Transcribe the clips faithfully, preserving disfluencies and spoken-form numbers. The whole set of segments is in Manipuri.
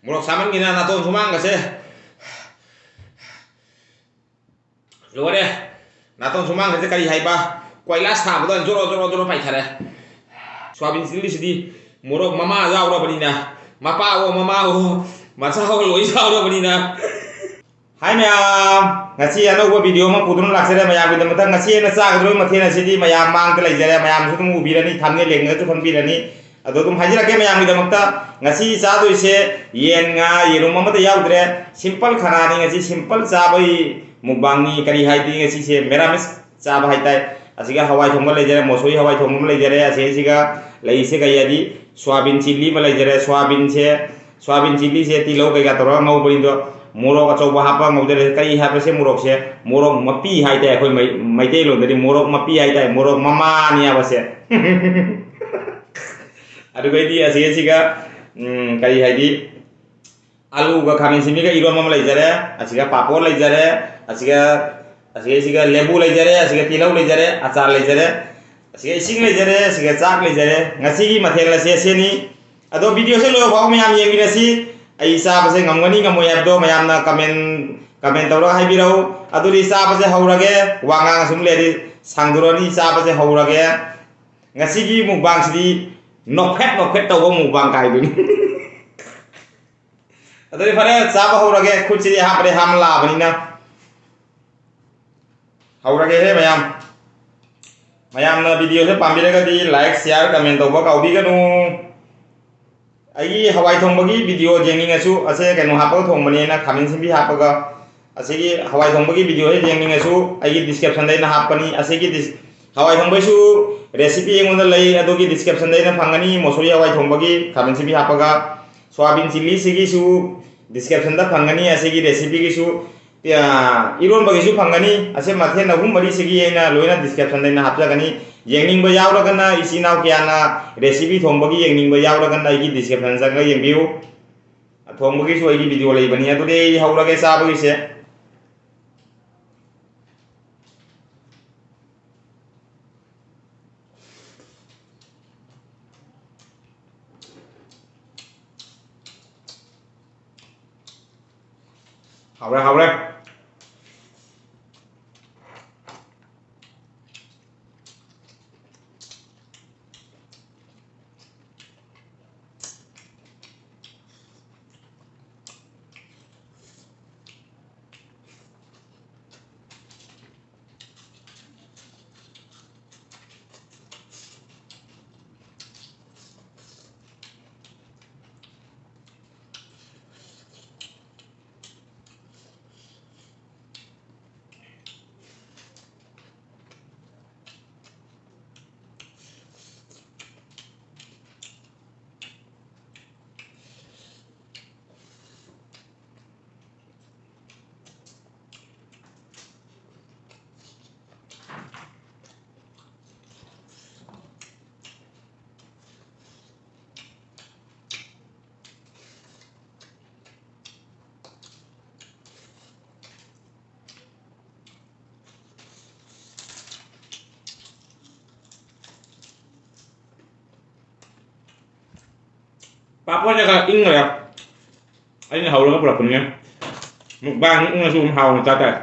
ꯃꯣꯔꯣꯛ ꯆꯥꯃꯟꯒꯤꯅ ꯅꯥꯇꯣꯟ ꯁꯨꯃꯥꯡꯒꯁꯦ ꯂꯣꯏꯔꯦ꯫ ꯅꯥꯇꯣꯟ ꯁꯨꯃꯥꯡꯒꯁꯦ ꯀꯔꯤ ꯍꯥꯏꯕ, ꯀꯣꯏꯂꯥꯁ ꯊꯥꯕꯗꯣ ꯖꯣꯔꯣ ꯖꯣꯔꯣ ꯖꯣꯔꯣ ꯄꯥꯏꯊꯔꯦ꯫ ꯁꯣꯌꯥꯕꯤꯟ ꯆꯤꯜꯂꯤꯁꯤꯗꯤ ꯃꯣꯔꯣꯛ ꯃꯃꯥ ꯌꯥꯎꯔꯕꯅꯤꯅ, ꯃꯄꯥꯑꯣ ꯃꯃꯥꯑꯣ ꯃꯆꯥꯑꯣ ꯂꯣꯏ ꯌꯥꯎꯔꯕꯅꯤꯅ꯫ ꯍꯥꯏ ꯃꯌꯥꯝ, ꯉꯁꯤ ꯑꯅꯧꯕ ꯚꯤꯗꯤꯑꯣ ꯑꯃ ꯄꯨꯗꯨꯅ ꯂꯥꯛꯆꯔꯦ ꯃꯌꯥꯝꯒꯤꯗꯃꯛꯇ꯫ ꯉꯁꯤ ꯑꯩꯅ ꯆꯥꯒꯗꯧꯔꯤꯕ ꯃꯊꯦꯜ ꯑꯁꯤꯗꯤ ꯃꯌꯥꯝ ꯃꯥꯡꯗ ꯂꯩꯖꯔꯦ, ꯃꯌꯥꯝꯁꯨ ꯑꯗꯨꯝ ꯎꯕꯤꯔꯅꯤ, ꯊꯝꯅꯦꯜ ꯌꯦꯡꯉꯒꯁꯨ ꯈꯪꯕꯤꯔꯅꯤ꯫ ꯑꯗꯣ ꯑꯗꯨꯝ ꯍꯥꯏꯖꯔꯛꯀꯦ ꯃꯌꯥꯝꯒꯤꯗꯃꯛꯇ, ꯉꯁꯤ ꯆꯥꯗꯣꯏꯁꯦ ꯌꯦꯟ, ꯉꯥ, ꯌꯦꯔꯨꯝ ꯑꯃꯠꯇ ꯌꯥꯎꯗ꯭ꯔꯦ꯫ ꯁꯤꯝꯄꯜ ꯈꯅꯥꯅꯤ ꯉꯁꯤ, ꯁꯤꯝꯄꯜ ꯆꯥꯕꯒꯤ ꯃꯨꯛꯕꯥꯡꯅꯤ꯫ ꯀꯔꯤ ꯍꯥꯏꯗꯤ ꯉꯁꯤꯁꯦ ꯃꯦꯔꯥꯃꯤꯁ ꯆꯥꯕ ꯍꯥꯏꯇꯥꯔꯦ꯫ ꯑꯁꯤꯒ ꯍꯋꯥꯏ ꯊꯣꯡꯕ ꯂꯩꯖꯔꯦ, ꯃꯣꯁꯣꯔꯤ ꯍꯋꯥꯏ ꯊꯣꯡꯕ ꯑꯃ ꯂꯩꯖꯔꯦ꯫ ꯑꯁꯤꯁꯤꯒ ꯂꯩꯁꯦ ꯀꯩ ꯍꯥꯏꯗꯤ ꯁꯣꯌꯥꯕꯤꯟ ꯆꯤꯜꯂꯤ ꯑꯃ ꯂꯩꯖꯔꯦ꯫ ꯁꯣꯌꯥꯕꯤꯟꯁꯦ, ꯁꯣꯌꯥꯕꯤꯟ ꯆꯤꯜꯂꯤꯁꯦ ꯇꯤꯜꯍꯧ ꯀꯩꯀꯥ ꯇꯧꯔꯒ ꯉꯧꯕꯅꯤꯗꯣ, ꯃꯣꯔꯣꯛ ꯑꯆꯧꯕ ꯍꯥꯞꯄ ꯉꯧꯖꯔꯦ꯫ ꯀꯔꯤ ꯍꯥꯏꯕꯁꯦ ꯃꯣꯔꯣꯛꯁꯦ? ꯃꯣꯔꯣꯛ ꯃꯄꯤ ꯍꯥꯏꯇꯥꯔꯦ꯫ ꯑꯩꯈꯣꯏ ꯃꯩ-, ꯃꯩꯇꯩꯂꯣꯟꯗꯗꯤ ꯃꯣꯔꯣꯛ ꯃꯄꯤ ꯍꯥꯏꯇꯥꯔꯦ, ꯃꯣꯔꯣꯛ ꯃꯃꯥꯅꯤ ꯍꯥꯏꯕꯁꯦ꯫ ꯑꯗꯨꯒꯩꯗꯤ ꯑꯁꯤꯒꯁꯤꯒ, ꯎꯝ, ꯀꯔꯤ ꯍꯥꯏꯗꯤ, ꯑꯂꯨꯒ ꯈꯥꯃꯦꯟ ꯁꯤꯟꯕꯤꯒ ꯏꯔꯣꯟꯕ ꯑꯃ ꯂꯩꯖꯔꯦ, ꯑꯁꯤꯒ ꯄꯥꯄꯣꯔ ꯂꯩꯖꯔꯦ, ꯑꯁꯤꯒ, ꯑꯁꯤꯒ, ꯑꯁꯤꯒ ꯂꯦꯕꯨ ꯂꯩꯖꯔꯦ, ꯑꯁꯤꯒ ꯇꯤꯜꯍꯧ ꯂꯩꯖꯔꯦ, ꯑꯆꯥꯔ ꯂꯩꯖꯔꯦ, ꯑꯁꯤꯒ ꯏꯁꯤꯡ ꯂꯩꯖꯔꯦ, ꯑꯁꯤꯒ ꯆꯥꯛ ꯂꯩꯖꯔꯦ꯫ ꯉꯁꯤꯒꯤ ꯃꯊꯦꯜ ꯑꯁꯤ ꯑꯁꯤꯅꯤ꯫ ꯑꯗꯣ ꯚꯤꯗꯤꯑꯣꯁꯦ ꯂꯣꯏꯕ ꯐꯥꯎ ꯃꯌꯥꯝ ꯌꯦꯡꯃꯤꯟꯅꯁꯤ꯫ ꯑꯩ ꯆꯥꯕꯁꯦ ꯉꯝꯒꯅꯤ ꯉꯝꯃꯣꯏ ꯍꯥꯏꯕꯗꯣ ꯃꯌꯥꯝꯅ ꯀꯃꯦꯟ, ꯀꯃꯦꯟ ꯇꯧꯔꯒ ꯍꯥꯏꯕꯤꯔꯛꯎ꯫ ꯑꯗꯨꯗꯤ ꯆꯥꯕꯁꯦ ꯍꯧꯔꯒꯦ꯫ ꯋꯥ ꯉꯥꯡ ꯑꯁꯨꯝ ꯂꯩꯔꯗꯤ ꯁꯥꯡꯗꯣꯔꯛꯑꯅꯤ꯫ ꯆꯥꯕꯁꯦ ꯍꯧꯔꯒꯦ꯫ ꯉꯁꯤꯒꯤ ꯃꯨꯛꯕꯥꯡꯁꯤꯗꯤ ꯅꯣꯛꯐꯦꯠ ꯅꯣꯛꯐꯦꯠ ꯇꯧꯕ ꯃꯨꯛꯕꯥꯡ ꯀꯥꯏꯗꯨꯅꯤ꯫ ꯑꯗꯨꯗꯤ ꯐꯔꯦ, ꯆꯥꯕ ꯍꯧꯔꯒꯦ꯫ ꯈꯨꯠꯁꯤꯗꯤ ꯍꯥꯝꯕꯗꯤ ꯍꯥꯝ ꯂꯥꯛꯑꯕꯅꯤꯅ꯫ ꯍꯧꯔꯒꯦꯍꯦ ꯃꯌꯥꯝ꯫ ꯃꯌꯥꯝꯅ ꯚꯤꯗꯤꯑꯣꯁꯦ ꯄꯥꯝꯕꯤꯔꯒꯗꯤ like, share, comment ꯇꯧꯕ ꯀꯥꯎꯕꯤꯒꯅꯨ꯫ ꯑꯩꯒꯤ ꯍꯋꯥꯏ ꯊꯣꯡꯕꯒꯤ ꯚꯤꯗꯤꯑꯣ ꯌꯦꯡꯅꯤꯡꯉꯁꯨ, ꯑꯁꯦ ꯀꯩꯅꯣ ꯍꯥꯞꯄꯒ ꯊꯣꯡꯕꯅꯦꯅ, ꯈꯥꯃꯦꯟ ꯁꯤꯟꯕꯤ ꯍꯥꯞꯄꯒ, ꯑꯁꯤꯒꯤ ꯍꯋꯥꯏ ꯊꯣꯡꯕꯒꯤ ꯚꯤꯗꯤꯑꯣꯁꯦ ꯌꯦꯡꯅꯤꯡꯉꯁꯨ ꯑꯩꯒꯤ description ꯗ ꯑꯩꯅ ꯍꯥꯞꯄꯅꯤ꯫ ꯑꯁꯤꯒꯤ dis-, ꯍꯋꯥꯏ ꯊꯣꯡꯕꯩꯁꯨ recipe ꯑꯩꯉꯣꯟꯗ ꯂꯩ, ꯑꯗꯨꯒꯤ description ꯗ ꯑꯩꯅ ꯐꯪꯒꯅꯤ꯫ ꯃꯣꯁꯣꯔꯤ ꯍꯋꯥꯏ ꯊꯣꯡꯕꯒꯤ ꯈꯥꯃꯦꯟ ꯁꯤꯟꯕꯤ ꯍꯥꯞꯄꯒ, ꯁꯣꯌꯥꯕꯤꯟ ꯆꯤꯜꯂꯤꯁꯤꯒꯤꯁꯨ description ꯗ ꯐꯪꯒꯅꯤ꯫ ꯑꯁꯤꯒꯤ recipe ꯒꯤꯁꯨ, ꯑ, ꯏꯔꯣꯟꯕꯒꯤꯁꯨ ꯐꯪꯒꯅꯤ꯫ ꯑꯁꯤ ꯃꯊꯦꯜ ꯑꯍꯨꯝ ꯃꯔꯤꯁꯤꯒꯤ ꯑꯩꯅ ꯂꯣꯏꯅ description ꯗ ꯑꯩꯅ ꯍꯥꯞꯆꯒꯅꯤ꯫ ꯌꯦꯡꯅꯤꯡꯕ ꯌꯥꯎꯔꯒꯅ, ꯏꯆꯤꯟ ꯏꯅꯥꯎ ꯀꯌꯥꯅ recipe ꯊꯣꯡꯕꯒꯤ ꯌꯦꯡꯅꯤꯡꯕ ꯌꯥꯎꯔꯒꯅ ꯑꯩꯒꯤ description ꯆꯪꯉꯒ ꯌꯦꯡꯕꯤꯌꯨ꯫ ꯊꯣꯡꯕꯒꯤꯁꯨ ꯑꯩꯒꯤ ꯚꯤꯗꯤꯑꯣ ꯂꯩꯕꯅꯤ꯫ ꯑꯗꯨꯗꯤ ꯑꯩ ꯍꯧꯔꯒꯦ ꯆꯥꯕꯒꯤꯁꯦ꯫ ꯍꯥꯎꯔꯦ, ꯍꯥꯎꯔꯦ꯫ ꯄꯥꯄꯣꯁꯦ ꯈꯔ ꯏꯪꯈ꯭ꯔꯦ꯫ ꯑꯩꯅ ꯍꯧꯔꯒ ꯄꯨꯔꯛꯄꯅꯤꯅ ꯃꯨꯛꯕꯥꯡ ꯏꯪꯉꯁꯨ ꯑꯗꯨꯝ ꯍꯥꯎꯅ ꯆꯥ ꯇꯥꯔꯦ꯫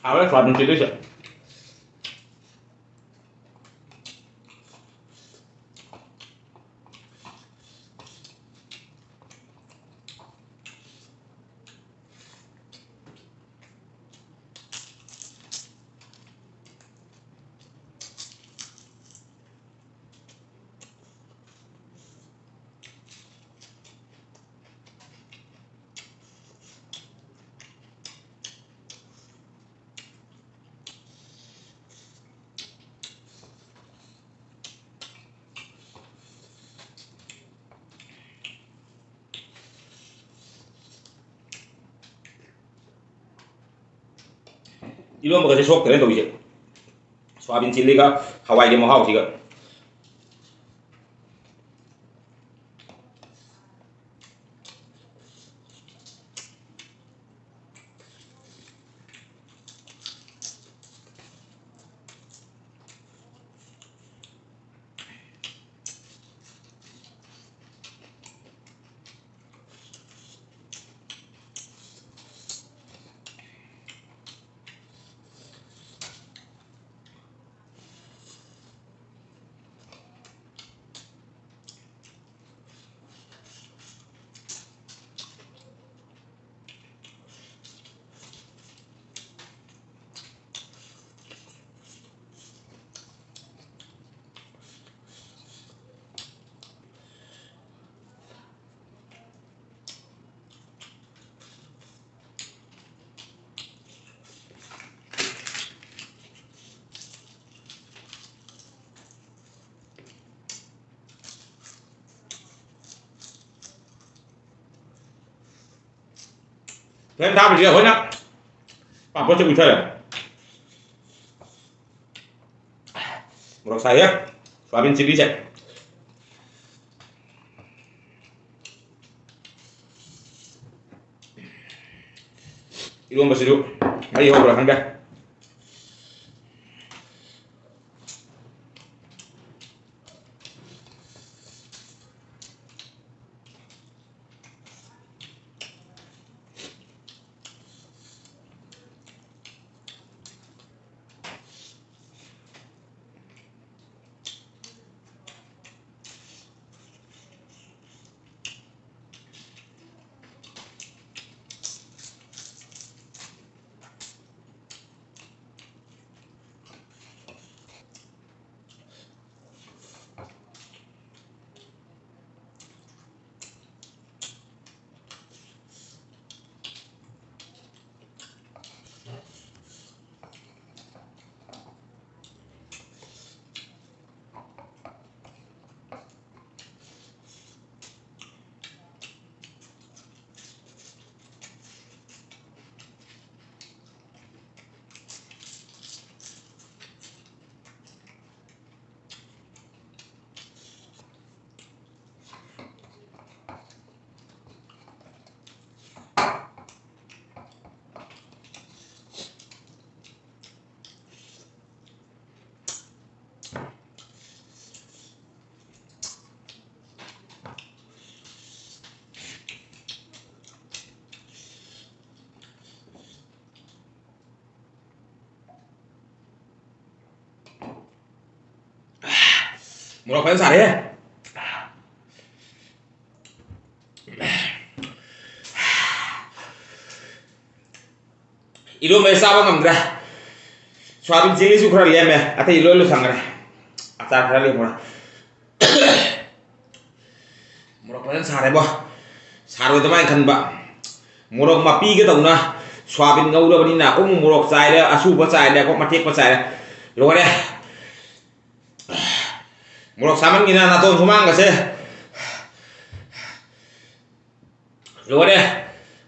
ꯍꯥꯎꯔꯦ ꯁꯣꯌꯥꯕꯤꯟ ꯆꯤꯂꯤꯁꯦ꯫ ꯏꯔꯣꯟꯕꯒꯁꯦ ꯁꯣꯛꯇ꯭ꯔꯦ ꯇꯧꯔꯤꯁꯦ, ꯁꯣꯌꯥꯕꯤꯟ ꯆꯤꯂꯤꯒ ꯍꯋꯥꯏꯒꯤ ꯃꯍꯥꯎꯁꯤꯒ꯫ ꯐ꯭ꯂꯦꯝ ꯊꯥꯕꯁꯤꯗ ꯑꯩꯈꯣꯏꯅ ꯄꯥꯐꯣꯔꯁꯦ ꯎꯊꯔꯦ꯫ ꯃꯣꯔꯣꯛ ꯁꯥꯏꯍꯦ ꯁꯣꯌꯥꯕꯤꯟ ꯆꯤꯂꯤꯁꯦ꯫ ꯏꯔꯣꯝꯕꯁꯤꯁꯨ ꯃꯍꯤ ꯍꯧꯕ꯭ꯔꯥ ꯈꯪꯗꯦ꯫ ꯃꯣꯔꯣꯛ ꯐꯖꯅ ꯁꯥꯔꯦꯍꯦ꯫ ꯏꯔꯣꯟꯕꯁꯦ ꯆꯥꯕ ꯉꯝꯗ꯭ꯔꯦ꯫ ꯁꯣꯌꯥꯕꯤꯟ ꯆꯤꯂꯤꯁꯨ ꯈꯔ ꯂꯦꯝꯃꯦ, ꯑꯇꯩ ꯂꯣꯏ ꯂꯣꯏꯁꯟꯈ꯭ꯔꯦ꯫ ꯑꯆꯥꯔ ꯈꯔ ꯂꯦꯝꯍꯧꯔꯦ꯫ ꯃꯣꯔꯣꯛ ꯐꯖꯅ ꯁꯥꯔꯦꯕꯣ꯫ ꯁꯥꯔꯣꯏꯗꯕ ꯍꯥꯏꯅ ꯈꯟꯕ꯫ ꯃꯣꯔꯣꯛ ꯃꯄꯤꯒ ꯇꯧꯅ ꯁꯣꯌꯥꯕꯤꯟ ꯉꯧꯔꯕꯅꯤꯅ ꯎ ꯃꯣꯔꯣꯛ ꯆꯥꯏꯔꯦ, ꯑꯁꯨꯕ ꯆꯥꯏꯔꯦ, ꯀꯣ ꯃꯇꯦꯛꯄ ꯆꯥꯏꯔꯦ꯫ ꯂꯣꯏꯔꯦ꯫ ꯃꯣꯔꯣꯛ ꯆꯥꯃꯟꯒꯤꯅ ꯅꯥꯇꯣꯟ ꯁꯨꯃꯥꯡꯒꯁꯦ ꯂꯣꯏꯔꯦ꯫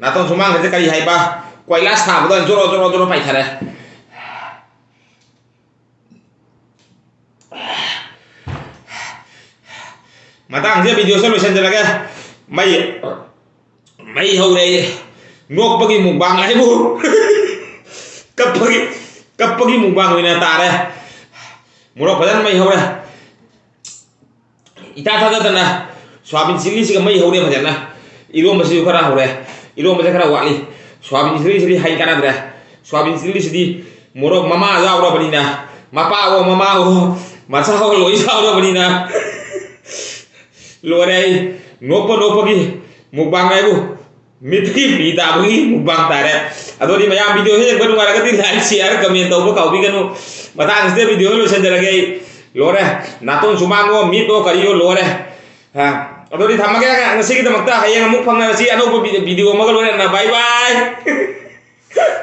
ꯅꯥꯇꯣꯟ ꯁꯨꯃꯥꯡꯒꯁꯦ ꯀꯔꯤ ꯍꯥꯏꯕ? ꯀꯣꯏꯂꯥꯁ ꯊꯥꯕꯗ ꯖꯣꯔꯣ ꯖꯣꯔꯣ ꯖꯣꯔꯣ ꯄꯥꯏꯊꯔꯦ꯫ ꯃꯇꯥꯡꯁꯦ ꯚꯤꯗꯤꯑꯣꯁꯦ ꯂꯣꯏꯁꯤꯟꯖꯔꯒꯦ꯫ ꯃꯩ ꯃꯩ ꯍꯧꯔꯦ꯫ ꯅꯣꯛꯄꯒꯤ ꯃꯨꯛꯕꯥꯡ ꯍꯥꯏꯕꯨ ꯀꯞꯄꯒꯤ ꯀꯞꯄꯒꯤ ꯃꯨꯛꯕꯥꯡ ꯑꯣꯏꯅ ꯇꯥꯔꯦ꯫ ꯃꯣꯔꯣꯛ ꯐꯖꯅ ꯃꯩ ꯍꯧꯔꯦ꯫ ꯏꯊꯥ ꯊꯥꯖꯗꯅ ꯁꯣꯌꯥꯕꯤꯟ ꯆꯤꯂꯤꯁꯤꯒ ꯃꯩ ꯍꯧꯔꯦ ꯐꯖꯅ꯫ ꯏꯔꯣꯝꯕꯁꯤꯁꯨ ꯈꯔ ꯍꯧꯔꯦ꯫ ꯏꯔꯣꯝꯕꯁꯦ ꯈꯔ ꯋꯥꯠꯂꯤ꯫ ꯁꯣꯌꯥꯕꯤꯟ ꯆꯤꯂꯤꯁꯤꯗꯤ ꯍꯥꯏ ꯀꯥꯟꯅꯗ꯭ꯔꯦ꯫ ꯁꯣꯌꯥꯕꯤꯟ ꯆꯤꯂꯤꯁꯤꯗꯤ ꯃꯣꯔꯣꯛ ꯃꯃꯥ ꯌꯥꯎꯔꯕꯅꯤꯅ, ꯃꯄꯥꯑꯣ ꯃꯃꯥꯑꯣ ꯃꯆꯥꯑꯣ ꯂꯣꯏ ꯌꯥꯎꯔꯕꯅꯤꯅ ꯂꯣꯏꯔꯦ꯫ ꯑꯩ ꯅꯣꯛꯄ ꯅꯣꯛꯄꯒꯤ ꯃꯨꯛꯕꯥꯡ ꯍꯥꯏꯕꯨ ꯃꯤꯠꯀꯤ ꯄꯤ ꯇꯥꯕꯒꯤ ꯃꯨꯛꯕꯥꯡ ꯇꯥꯔꯦ꯫ ꯑꯗꯨꯗꯤ ꯃꯌꯥꯝ ꯚꯤꯗꯤꯑꯣꯁꯤ ꯌꯦꯡꯕ ꯅꯨꯡꯉꯥꯏꯔꯒꯗꯤ like, share, comment ꯇꯧꯕ ꯀꯥꯎꯕꯤꯒꯅꯨ꯫ ꯃꯇꯥꯡꯁꯤꯗ ꯚꯤꯗꯤꯑꯣ ꯂꯣꯏꯁꯤꯟꯖꯔꯒꯦ꯫ ꯑꯩ ꯂꯣꯏꯔꯦ꯫ ꯅꯥꯇꯣꯟ ꯁꯨꯃꯥꯡꯉꯣ, ꯃꯤꯠꯂꯣ, ꯀꯔꯤꯌꯣ ꯂꯣꯏꯔꯦ꯫ ꯑ, ꯑꯗꯨꯗꯤ ꯊꯝꯃꯒꯦ ꯉꯁꯤꯒꯤꯗꯃꯛꯇ꯫ ꯍꯌꯦꯡ ꯑꯃꯨꯛ ꯐꯪꯅꯔꯁꯤ ꯑꯅꯧꯕ ꯚꯤ-, ꯚꯤꯗꯤꯑꯣ ꯑꯃꯒ ꯂꯣꯏꯅꯅ꯫ Bye bye꯫